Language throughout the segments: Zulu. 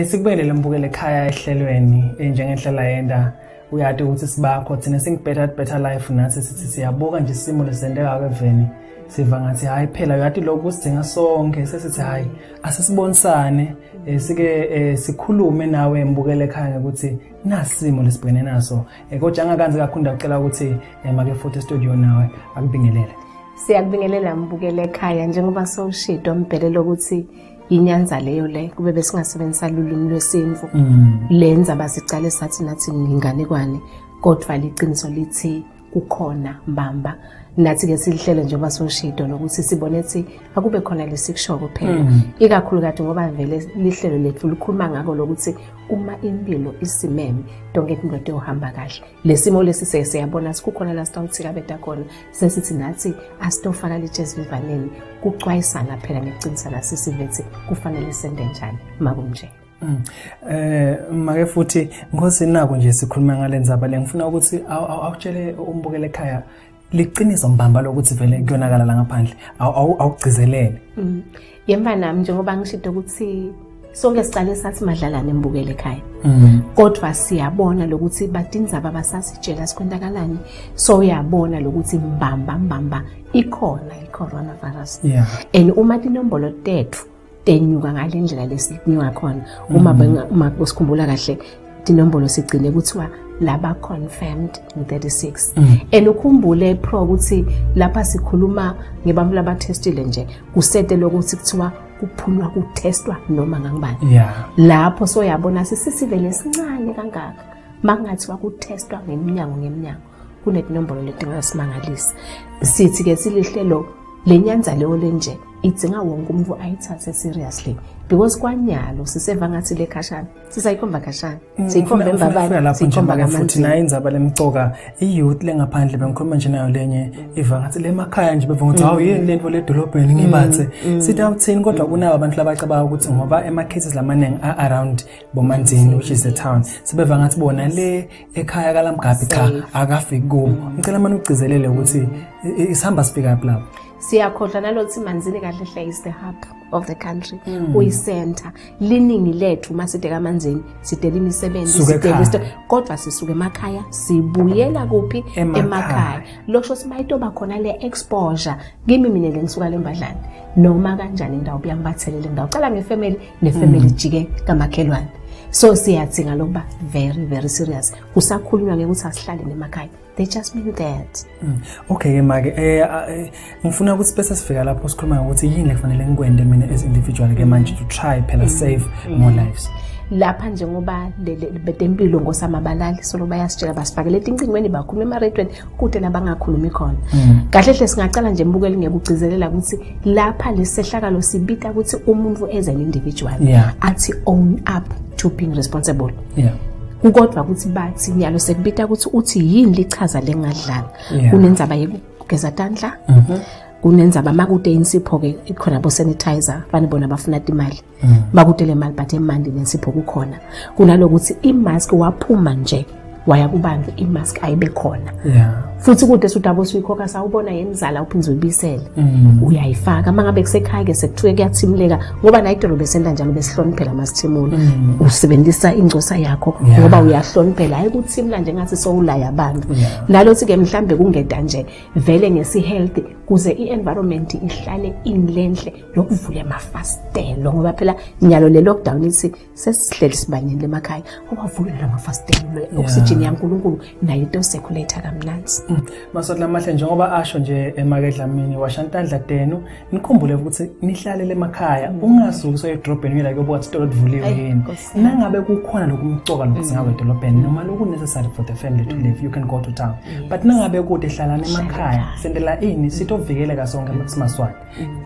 Sikubingelele mbukele ekhaya ehlelweni njengenhlela yenda uyati ukuthi sibakho thina sing-better better life nathi sithi siyabuka nje isimo lesenteka kweveni siva ngathi hayi phela uyati lokhu kusidinga sonke sesithi hayi asisibonisane sike sikhulume nawe mbukele ekhaya ukuthi nasimo lesibhekene naso kodwa angakanzi kakhulu ndacela ukuthi make futhi studio nawe akubingelele. Siyakubingelela mbukele ekhaya njengoba sowushido mbhelelo ukuthi inyanza leyo le kube besingasebenzisa lulimi lwesintu lenza basicale sathi nathi nginganekwane kodwa liqiniso lithi kukhona mbamba nathi ke silihlele njengoba soshido lokuthi sibone ukuthi akube khona lesikushoko phela ikakhulu kade ngoba vele lihlelo lethu likhuluma ngako lokuthi uma impilo isimeme donke into yohamba kahle lesimo lesi sesiyabona sikukhona la sitawuthika beta khona sesithi nathi asitofaka litshe esivivaneni kucwayisana phela ngekuqinisana sisivethi kufanele sende njani makunje. Make futhi ngosi nako nje sikhuluma ngalendzaba le ngifuna ukuthi awutshele umbukele ekhaya liqiniso mbamba lokuthi vele kuyonakala la ngaphandle awugcizelele. Yemva nami njengoba ngishido ukuthi sonke sicale sathi madlalane embukele ekhaya kodwa siyabona lokuthi batindzaba basasitshela sikwentakalani so uyabona lokuthi mbamba mbamba ikhona i-coronavirus and uma tinombolo tethu tenyuka ngale ndlela lesinyuka khona uma usikhumbula kahle tinombolo sigcine kuthiwa laba confirmed 36 and ukhumbule pro ukuthi lapha sikhuluma ngebantu labathestile nje kusete lokuthi kuthiwa kuphunywa kutestwa noma ngangibani lapho soyabona sisivele sincane kangaka makungathiwa kutestwa ngeminyango ngeminyango kunetinombolo letingasimangalisa sithi ke silihlelo lenyanza leyo lenje idzinga wonke umuntu ayithathe seriously because kwanyalo siseva ngathi le khashana sisayikhomba khashana siyikhomba embabane siyikhomba futhi nayo indzaba lemcoka i-youth lengaphandle bengikhuluma nje nayo lenye iva ngathi le emakhaya nje beva ukuthi hawu yini lento ledolobheni ngibathe sithi awuthini kodwa kunabo abantu labacabanga ukuthi ngoba ema-cases lamaningi around bomanzini which is the town sebeva ngathi bona le ekhaya kalamgabi cha akafiki kubo. Ngicela manje ugcizelele ukuthi isihamba sifika lapho. Siyakhohlwa nalokuthi Manzini kahle hle is the hub of the country, uyi-center liningi lethu uma side kaManzini sidela imisebenzi sidela kodwa sisuke emakhaya sibuyela kuphi emakhaya losho simayitoba khona le exposure kimi mina le ngisuka lembadlane noma kanjani indawo buyangibathelele indawo cala ngefamily nefamily jike kamakhelwane so siyadzinga lokuba very very serious kusakhulunywa ngekuthi asihlale nemakhaya. They just mean that. Okay ke make ngifuna ukuthi bese sifika lapho sikhuluma ngokuthi yini lekufanele ngikwende mina as individual ke manje to try phela save more lives. Lapha njengoba bedempilo ngosamabalali solo bayasitshela basifakele etincingweni bakhuluma emaredweni kude labangakhulumi khona kahle hle singacala nje mbukeli ngekugcizelela ukuthi lapha lesehlakalo sibita ukuthi umuntu as an individual athi own up to being responsible kukodwa ukuthi bathi nyalo sekubita ukuthi uthi yini lichaza lengadlala kunenzaba yekugeza tandla kunenzaba makude insipho ke ikhona bo sanitizer bani bona bafuna imali makude le mali but emandi nensipho kukhona kunalokuthi imask waphuma nje waya kubantu imask ayibe khona futhi kude sudabo suyikhokha sawubona yemzala uphinze uyibisele uyayifaka mangabe kusekhaya ke sekuthuke kuyathimuleka ngoba nayo idolo besenda njalo besihloniphela masithimula usebenzisa ingcosa yakho ngoba uyahloniphela hayi ukuthimula nje ngathi sowulaya abantu nalothi ke mhlambe kungeda nje vele ngesi-health kuze i-environment ihlale inlenhle lokuvula amafasitelo ngoba phela nyalo le lockdown ithi sesihleli sibanyeni emakhaya owavule lamafasitelo le oxygen yaNkulunkulu nayo into circulate kamnandi. Maswati lamahle njengoba asho nje emake Dlamini washantandla tenu nikhumbule ukuthi nihlalele emakhaya ungasuki soye edrobheni uyela kuyobuka ukuthi isitolo livuliwe yini nangabe kukhona lokumcoka lokudzinga edolobheni noma loku necessary for the family to live, you can go to town but nangabe kude hlalani emakhaya sendela ini sitovikeleka sonke simaswati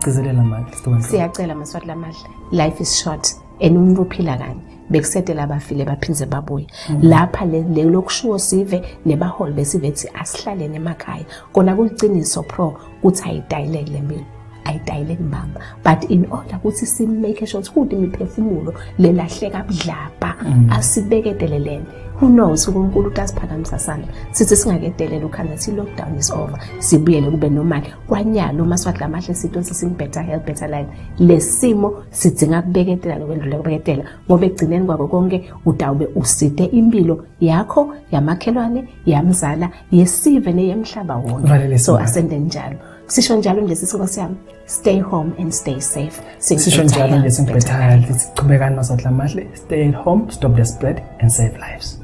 gcizelela manje sitokwenza. Siyacela Maswati lamahle, life is short and umuntu uphila kanye bekusetela abafile baphinze babuye lapha le lokushiwo sive nebaholi besivethi asihlaleni emakhaya kona kuliciniso pro kuthi ayidayileki le mpilo ayidayileki mbamba but in order ukuthi si-make sure ukuthi kude imiphefumulo lelahleka budlabha asibeketelelene. Who knows, uNkulunkulu utasiphakamisa sandla sithi singakedelela ukhanda si lockdown is over, sibuyele kube normal. Kwanyalo maSwati lamahle sito sising better health, better life. Lesimo sidzinga kubeketela lokwendlula kubeketela, ngoba ekugcineni kwako konke utawube uside impilo yakho, yamakhelwane, yamzala, yesive neyemhlaba wonke. So asende njalo, sisho njalo nje sisinkosi yami, stay home and stay safe. Sisho njalo nje singbetter health. Sichubekani maSwati lamahle, stay at home, stop the spread and save lives.